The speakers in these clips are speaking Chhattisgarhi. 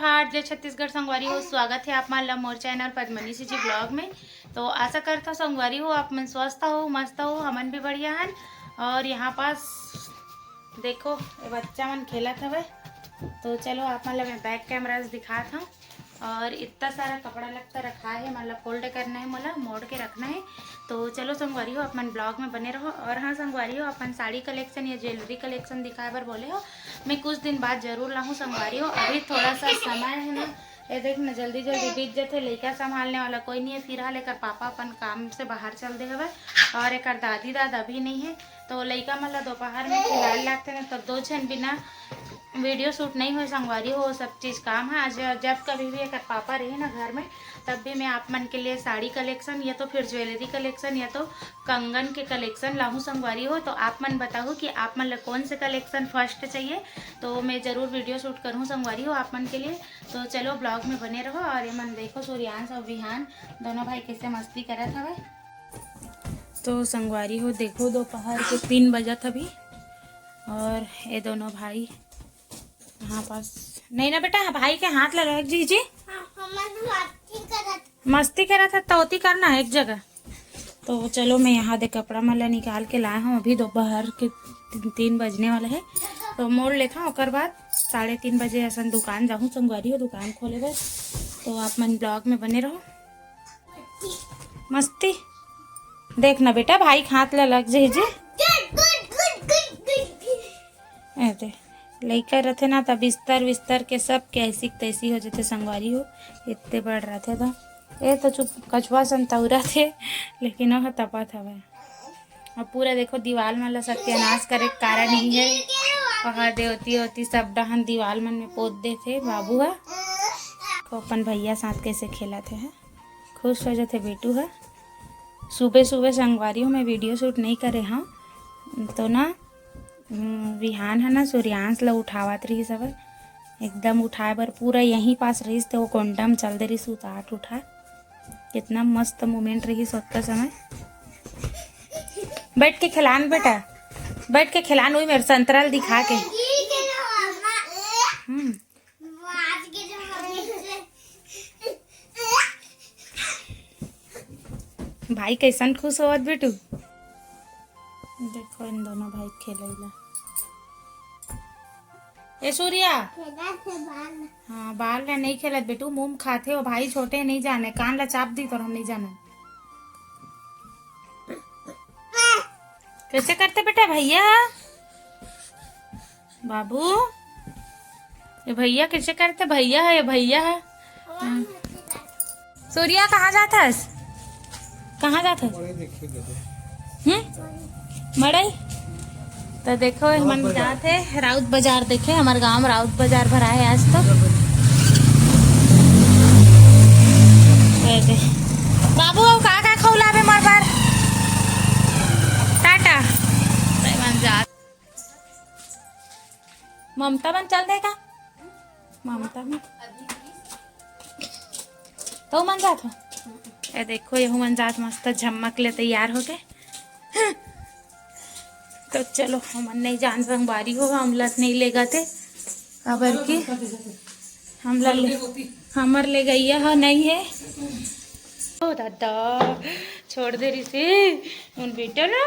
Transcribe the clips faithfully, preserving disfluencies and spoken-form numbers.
हाट जय छत्तीसगढ़ संगवारी हो, स्वागत है आप मन ला मोर चैनल पद्मनी सीजी ब्लॉग में। तो आशा करता हूँ संगवारी हो, आप मन स्वस्थ हो, मस्त हो, हमन भी बढ़िया हन। और यहाँ पास देखो, ये बच्चा मन खेलत हवे। तो चलो, आप मन ला मैं बैक कैमरा से दिखात हूँ। और इतना सारा कपड़ा लत्ता रखा है, मतलब फोल्ड करना है मोला, मोड़ के रखना है। तो चलो संगवारी हो, अपन ब्लॉग में बने रहो। और हाँ संगवारी हो, अपन साड़ी कलेक्शन या ज्वेलरी कलेक्शन दिखाए बर बोले हो, मैं कुछ दिन बाद जरूर लाहूँ संगवारी हो। अभी थोड़ा सा समय है ना, ये देख ना, जल्दी जल्दी बीत जथे, लइका संभालने वाला कोई नहीं है। फिलहाल एकर पापा अपन काम से बाहर चल दे हवे और एकर दादी दादा भी नहीं है, तो लइका मन ला दोपहर में खिलाए लागथे ना, तो दो झन बिना वीडियो शूट नहीं होए संगवारी हो, सब चीज़ काम है। आज जब कभी भी एकर पापा रही ना घर में, तब भी मैं आप मन के लिए साड़ी कलेक्शन या तो फिर ज्वेलरी कलेक्शन या तो कंगन के कलेक्शन लाहूँ संगवारी हो। तो आप मन बताओ कि आप मन ला कौन से कलेक्शन फर्स्ट चाहिए, तो मैं ज़रूर वीडियो शूट करूँ संगवारी हो आप मन के लिए। तो चलो ब्लॉग में बने रहो। और ये मन देखो, सूर्यांश और विहान दोनों भाई कैसे मस्ती करत हवे। तो संगवारी हो देखो, दोपहर के तीन बजत हवे और ये दोनों भाई यहाँ पास नहीं ना बेटा, भाई के हाथ लगा एक जी जी। हाँ, हमन मस्ती करत। मस्ती करत है तो ओती करना है एक जगह। तो चलो, मैं यहाँ दे कपड़ा मन ला निकाल के लाए हूँ, अभी दोपहर के तीन, तीन बजने वाला है, तो मोड़ लेता हूँ। ओकर बाद साढ़े तीन बजे असन दुकान जाहूँ संगवारी हो, दुकान खोले बर। तो आप मन ब्लॉग में बने रहो। मस्ती देख ना बेटा, भाई के हाथ ला लग जाही जी। ए दे, लइका रथे ना, त बिस्तर विस्तर के सब कैसी तैसी हो जथे संगवारी हो, इतने बड़ रथे त। ए तो चुप, कछुआ सन तौरा थे, लेकिन वह तपत हवे। अब पूरा देखो, दीवाल मन ला सत्यानाश करे के कारण ही है। वहाँ देवती होती सब डहन दीवाल मन में पोत देथे बाबू ह। को अपन भैया साथ कैसे खेलत हे, खुश हो जथे बेटू ह। सुबह सुबह संगवारी हो, मैं वीडियो शूट नहीं करे हूँ, तो ना, हम्म, विहान है ना, सूर्यांश ला उठावत रहिस हवय, एकदम उठाए बर पूरा यहीं पास रहिस, ते वो कोंडम चल दे रहिस, उतार उठा। कितना मस्त मोमेंट रहिस ओतका समय। बैठ के खिलान बेटा, बैठ के खिलान, वही मेरे संतरा ल दिखा के। हम्म। भाई कैसन खुश होवत बेटू। देखो इन दोनों भाई खेलैला। ए सूर्या। खेलत हे बाल। हाँ, बाल ला नहीं खेलत बेटू, मुंह खाथे। वो भाई छोटे नहीं जाने, कान ला चाप दी तो हम नहीं जाने। कैसे करते बेटा भैया? बाबू, ये भैया कैसे करते? भैया है, ये भैया है। हाँ। सूर्या, कहाँ जात हस? कहाँ जात हस? हम्म, मड़ई। तो देखो, हमन जात हे राउत बाजार देखे, हमर गांव में राउत बाजार भरा है आज तो। ये दे। बाबू, अब का का खौलाबे मोर बर? टाटा। तो हमन जात ममता मन चल दे का? ममता मन तो मन जात हो। ए देखो, यहू मन जात मस्त झमक ले तैयार होके। तो चलो, हमन नहीं जान संगवारी हो, हमला नहीं लेगा थे। अबर की हमला ले, हमर ले गैया ह नहीं है। ओ दादा, छोड़ दे रही से उन बेटा ला।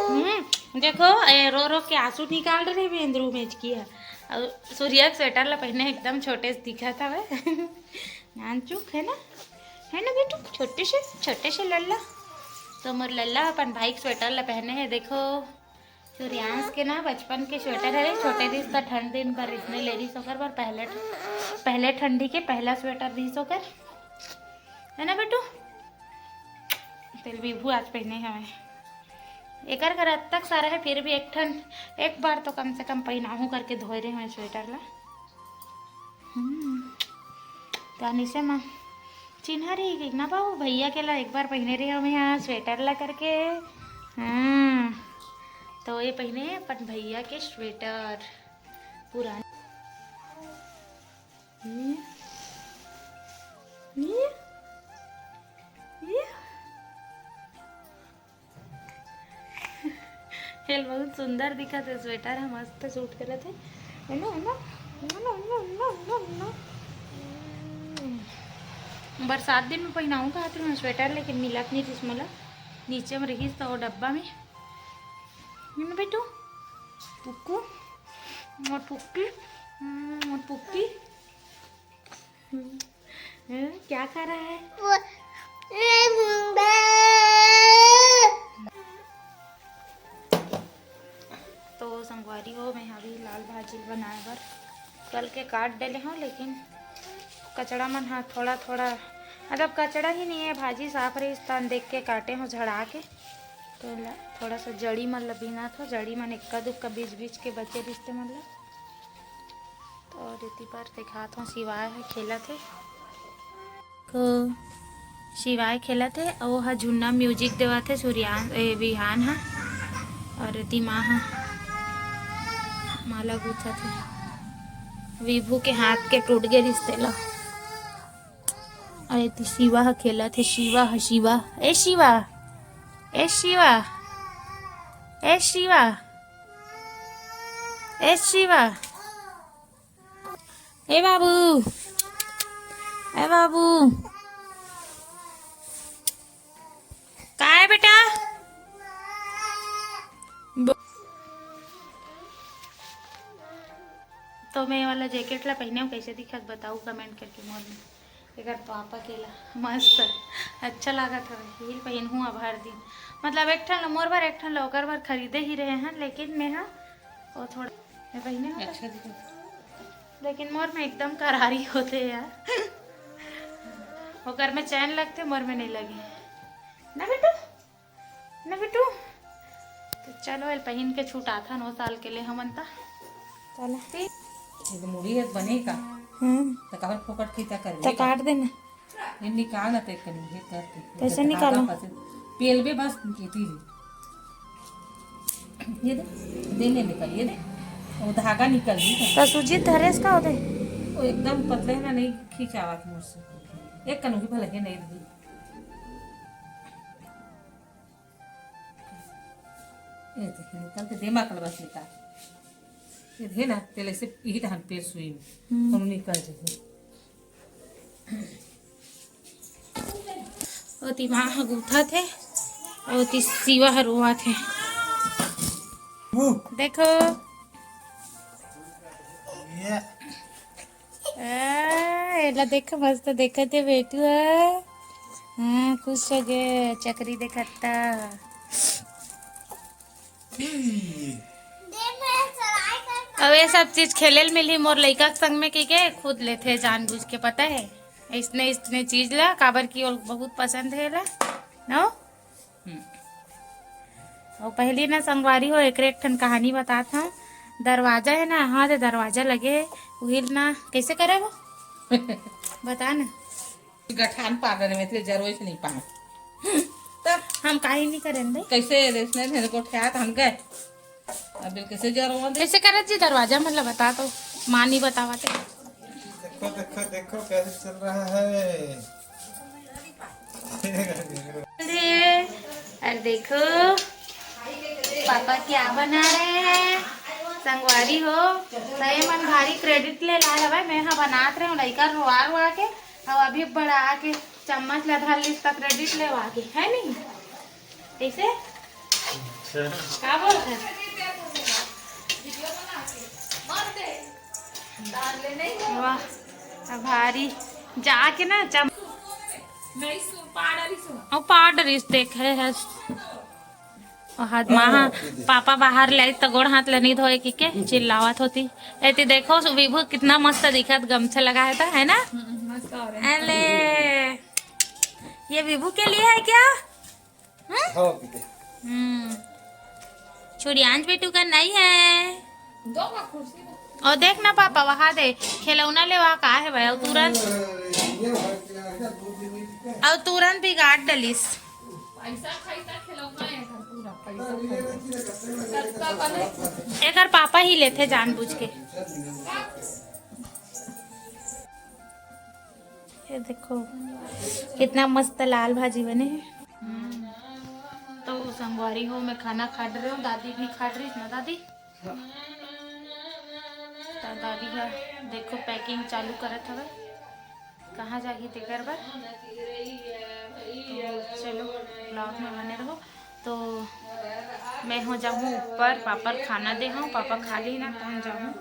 हम्म, देखो, ए, रो रो के आंसू निकाल रहे बेंदरू मेज की है। और सूर्या के स्वेटर ला पहने एकदम छोटे से दिखा था वह। नानचुक है ना, है ना बेटू, छोटे से, छोटे से लल्ला। तो मोर लल्ला अपन भाई के स्वेटर ला पहने है। देखो, सूर्यांश के ना बचपन के स्वेटर है, छोटे रिहिस त ठंड दिन बर इसने ले रिहिस ओकर बर, पहले, पहले ठंडी के पहला स्वेटर रिहिस ओकर, है ना बेटू? तेल विभू आज पहने हवे। एकर घर अतक सारा है, फिर भी एक ठन, एक बार तो कम से कम पहनाहूँ करके धोए रहे हवे स्वेटर ला। हम्म, तो अनिशा माँ चिन्हा रही गई ना बाबू, भैया के ला एक बार पहने रहे हवे यहाँ स्वेटर ला करके। हाँ, तो ये पहने अपन भैया के स्वेटर पुराने। ये, ये, ये। हेल बहुत सुंदर दिखत हे, स्वेटर ह मस्त सूट करत हे। Hello, hello, hello, hello. बरसात दिन में पहिनाहूँ कहत रहेंव sweater, लेकिन मिलत नइ रहिस मोला। नीचे में रहिस त ओ डब्बा में। ये में बेटू, पुक्कू, मोर पुक्की, हम्म, मोर पुक्की। हम्म, क्या खा रहा है? तो संगवारी हो, मैं अभी लाल भाजी बनाए बर कल के काट डले हूँ, लेकिन कचड़ा मन हा थोड़ा थोड़ा, मतलब कचड़ा ही नहीं है, भाजी साफ रहिस तहान देख के काटे हूँ झड़ा के। तो ला, थोड़ा सा जड़ी मन ला बीनात हूँ, जड़ी मन एक्का दुक्का बीच बीच के बचे रिहिस ते मन ला। तो एती पर दिखात हूँ, शिवाय ह खेलत हे। को शिवाय खेलत हे, अउ ओहा झुन्ना music देवत हे सूर्यान-, ए, विहान ह। अउ एती माँ ह माला गूंथत हे। विभू के हाथ के टूट गे रिहिस तेला। अउ एती शिवा ह खेलत हे, शिवा ह, शिवा, ए शिवा, ए शिवा, ए शिवा, ए शिवा। ए बाबू, ए बाबू, का है बेटा? ब-, तो मैं ये वाला jacket ला पहिने हूँ, कैसे दिखत बताओ comment करके मोर में। एकर पापा के ला मस्त अच्छा लागत हवे, यही पहिनहूँ अब हर दिन। मतलब एक ठन ला मोर बर, एक ठन ला ओकर बर खरीदे ही रहे हन, लेकिन मैं हा वो थोड़ा मैं पहिने हूँ। अच्छा दिखत। लेकिन मोर में एकदम करारी होथे यार। ओकर में चैन लगथे, मोर में नहीं लगे ना बेटू, ना बेटू। तो चलो, एल पहिन के छुटाथन ओ साल के ले हमन ता। चला। ये तो मुड़ी है बने का? हम्म। तो काबर फोकट खींचा कर तो काट देना। ये निकाल ना ते कनी, ये करके। कैसे निकालो? पेलबे बस, एती रे। ये दे, दे ले निकल, ये दे। वो धागा निकल गई। तो सुजीत धरेस का होते? वो एकदम पतले है ना, नहीं खींचावत मोर से। एक कनू की भले है, नहीं रही। ये दे, निकल के दे, माँ कल बस निकाल। ये दे ना, तेल ऐसे यही तहन पेड़ सुई में। हम्म। कोनो निकल जाए। ओती माँ ह गूंथत हे, ओती शिवा ह रोवत हे। देखो। आ, एला देखो, मस्त देखत हे बेटू ह। हाँ, खुश हो गे, चकरी देखत त। अब ये सब चीज खेले ल मिलही मोर लइका के संग में, कहिके खुद लेथे जानबूझ के, पता है? इसने, इसने चीज ला, काबर कि वो बहुत पसंद है ला, नो? हम्म। और पहली ना संगवारी हो, एकरे एक ठन कहानी बतात हूँ। दरवाजा है ना, हाँ, दे दरवाजा लगे, उहिल ना, कैसे करे वो? बता ना। गठान पादन में थे, जरोइस नहीं पाए। तब हम काहे नहीं करें दे? कैसे रेसने थे, गोठियात हम गए। अब बिल कैसे जरो दे? कैसे करे जी दरवाजा, मतलब बता तो, माँ नहीं बतावा ते। देखो, देखो, देखो कैसे चल रहा है। अरे देखो, पापा क्या बना रहे हैं संगवारी हो। तो ये मन भारी credit ले ला हवे, मैं हा बनात रहे हूँ लइका रोआ रोआ के, अब अभी बड़ा आके चम्मच ला धर लिस त credit लेवा के, है नहीं? कैसे? अच्छा। का बोलत है? वाह, अब भारी जाके ना चम-, अउ पाउडर इस देखे है। और हाथ माँ, पापा बाहर ले आई त गोड़ हाथ ले नहीं धोए कहिके चिल्लावत होती। एती देखो विभू कितना मस्त दिखत, गमछा लगा है त, है ना? हम्म, मस्त हो रहे हैं। अले, ये विभू के लिए है क्या? हाँ? हाँ, पीते। हम्म, छुड़ियांज बेटू का नहीं है। दो का कुर्सी में। और देख ना पापा, वहाँ दे, खिलौना लेवा का है भाई, और तुरंत, और तुरंत बिगाड़ डलिस। पैसा खाई त खिलौना है घर पूरा, पैसा खाई। सस्ता बने। एकर पापा ही लेथे जानबूझ के। ये देखो, कितना मस्त लाल भाजी बने हे। हम्म। तो संगवारी हो, मैं खाना खा रहे हूँ, दादी भी खा रही ना दादी। तो दादी का देखो packing चालू करत हवे। कहाँ जाही तेकर बर। तो चलो, ब्लॉग में बने रहो। तो मैं हो जाऊँ ऊपर, पापा खाना दे हूँ, पापा खा ली ना, तो हम जाऊँ।